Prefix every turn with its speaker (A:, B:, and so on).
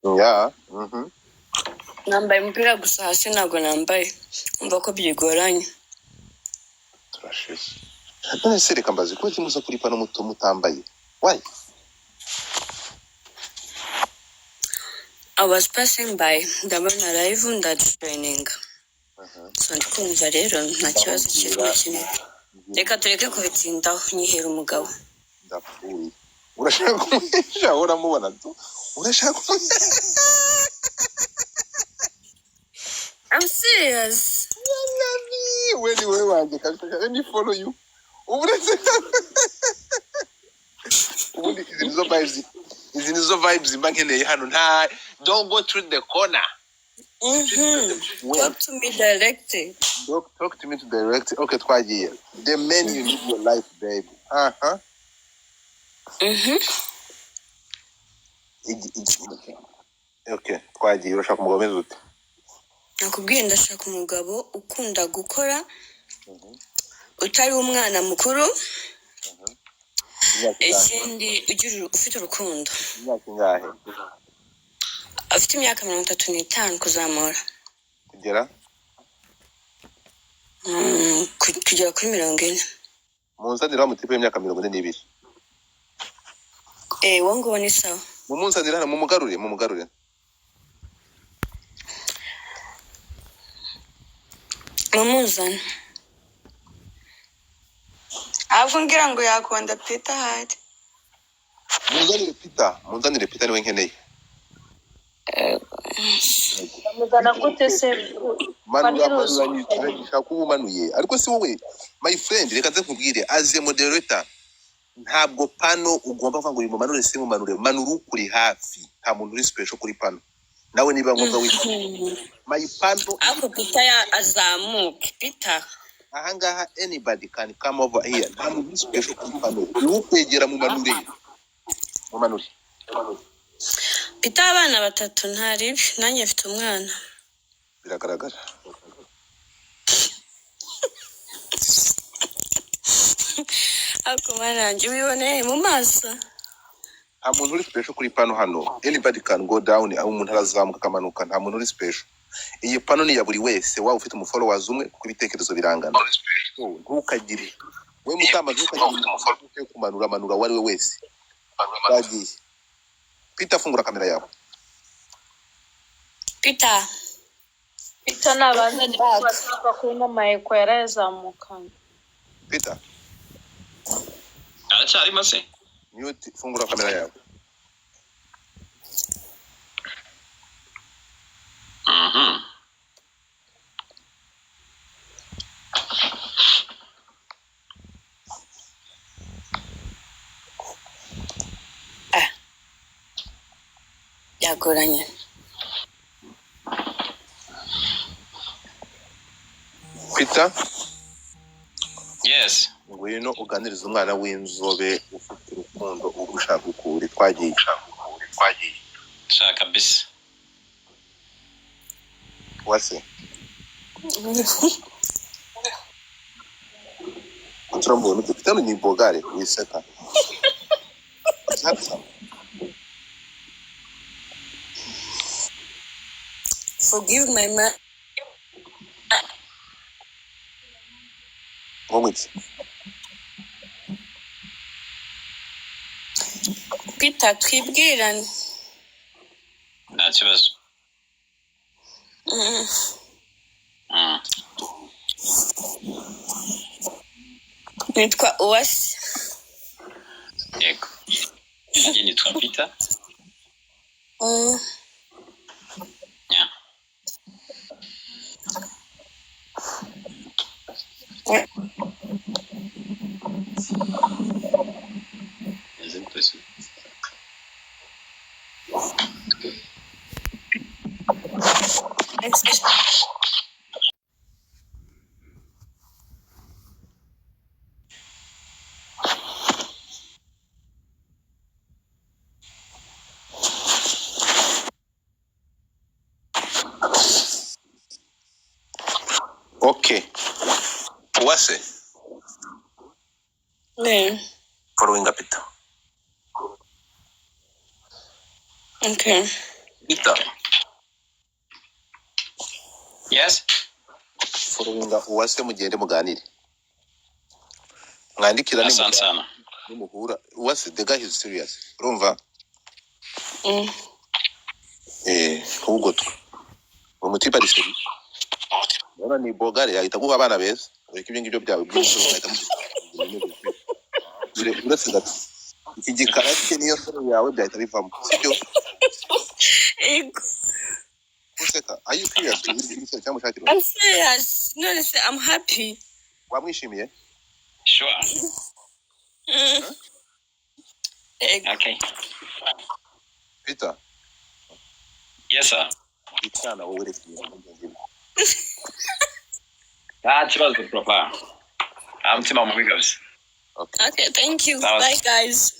A: Yeah.
B: Nambaye umupira gusa, hasi ntabwo nambaye. Umva ko byigoranye.
A: Turashize. None se reka mbaze, kuki muza kuri pano muto mutambaye? Why?
B: I was passing by, ndabona live, ndajoininga. So ndi kumva rero nta kibazo kirimo kimwe. Reka tureke kubitindaho, nyihera umugabo.
A: Ndapfuye. Urashaka kumwisha? Uramubona tu? Urashaka kumwisha?
B: I'm serious.
A: We ni wowe wanjye kabisa. Let me follow you. Uretse ubundi izi nizo vibes, izi nizo vibes mba nkeneye hano. Nta, don't go through the corner. Well,
B: Talk to me directly.
A: Talk to me to direct. Okay, twagiye. The man you need your life, babe. Aha. Okay, twagiye. Urashaka umugabo umeze ute?
B: Nakubwiye, ndashaka umugabo ukunda gukora, utari umwana mukuru.
A: Imyaka ingahe?
B: Ikindi ugira ufite urukundo.
A: Imyaka ingahe?
B: Afite imyaka 35 kuzamura.
A: Kugera?
B: Kugera kuri 40.
A: Munzanira wa mutipe w'imyaka 42.
B: Eh, uwo nguwo ni sawa.
A: Mumunzanira hano, mumugarure, mumugarure.
B: Mumuzane.
C: Ahubwo ngira ngo yakunda Peter ahari.
A: Munzanire Peter, munzanire Peter, niwe nkeneye.
D: Bamuzana gute se?
A: Manura.
D: Faniruzi.
A: Manura, nshaka kuba umanuye, ariko si wowe, my friend. Reka nze nkubwire, as a moderator, ntabwo pano ugomba kuvuga ngo uyu mumanure, si mumanure. Manura ukuri hafi. Nta muntu uri special kuri pano. Nawe niba ngombwa witwa my pano.
B: Ariko Peter ya azamuke, Peter.
A: Ahangaha anybody can come over here. Nta muntu uri special kuri pano. Ukwegera mumanure, mumanure.
B: Peter, abana batatu, ntaribi, nanjye mfite umwana.
A: Biragaragara.
B: Ariko mana yanjye, wiboneye mu maso.
A: Nta muntu uri special kuri pano hano. Anybody can go down, aho umuntu arazamuka akamanuka. Nta muntu uri special. Iyi pano ni iya buri wese, waba ufite umufollowers umwe, kuko ibitekerezo birangana. So, ntukagire we mutamba, ntukagire umuntu yo kumanura. Manura uwo ari we wese. Bagiye. Peter, fungura kamera yawe.
B: Peter.
D: Peter nabanza
B: Back.
D: baturuka kuri no mayeko yarayazamukanye.
A: Peter.
E: Aracyarimo se?
A: Mute, fungura kamera yawe.
B: Ah, byagoranye.
A: Peter.
E: Yes.
A: Ngwino uganirize umwana w'inzobe ufite urukundo ugushaka ukuri. Twagiye.
E: Shaka kabisa.
A: Wase turamubona ute? Peter ni bogare wiseka. Handsome.
B: Forgive my man.
A: Ngo iki?
B: Peter, twibwirane.
E: Nta kibazo.
B: Nitwa Uwase.
E: Yego, nanjye nitwa Peter. Yeah. Meze gute se?
A: Okay, Uwase. Following Peter.
B: Okay.
A: Peter.
E: Okay. Yes.
A: Followinga Uwase, mugende muganire, mwandikirane.
E: Asante sana.
A: Nimuhura, Uwase, the guy is serious, urumva?
B: Mm.
A: Ntugotwe, uwo mutipe ari serious. Urabona ni bogare, yahita aguha abana beza. Ureke ibyo ngibyo byawe byinshi, ugahita uretse gato iki gikara cye niyo soro yawe byahita bivamo, sibyo?
B: Ego.
A: Useka, are you serious? Uri serious cyangwa ushakira?
B: I'm serious. None se I'm happy.
A: Wamwishimiye?
E: Sure.
B: Mm. Ego.
E: Okay.
A: Peter.
E: Yes, sir.
A: Icyana wowe, reka ibintu ngibyo.
E: Nta kibazo, papa. Nta mutima mubi kabisa.
A: Okay.
B: Okay, thank you.
E: Sawa.
B: Bye, guys.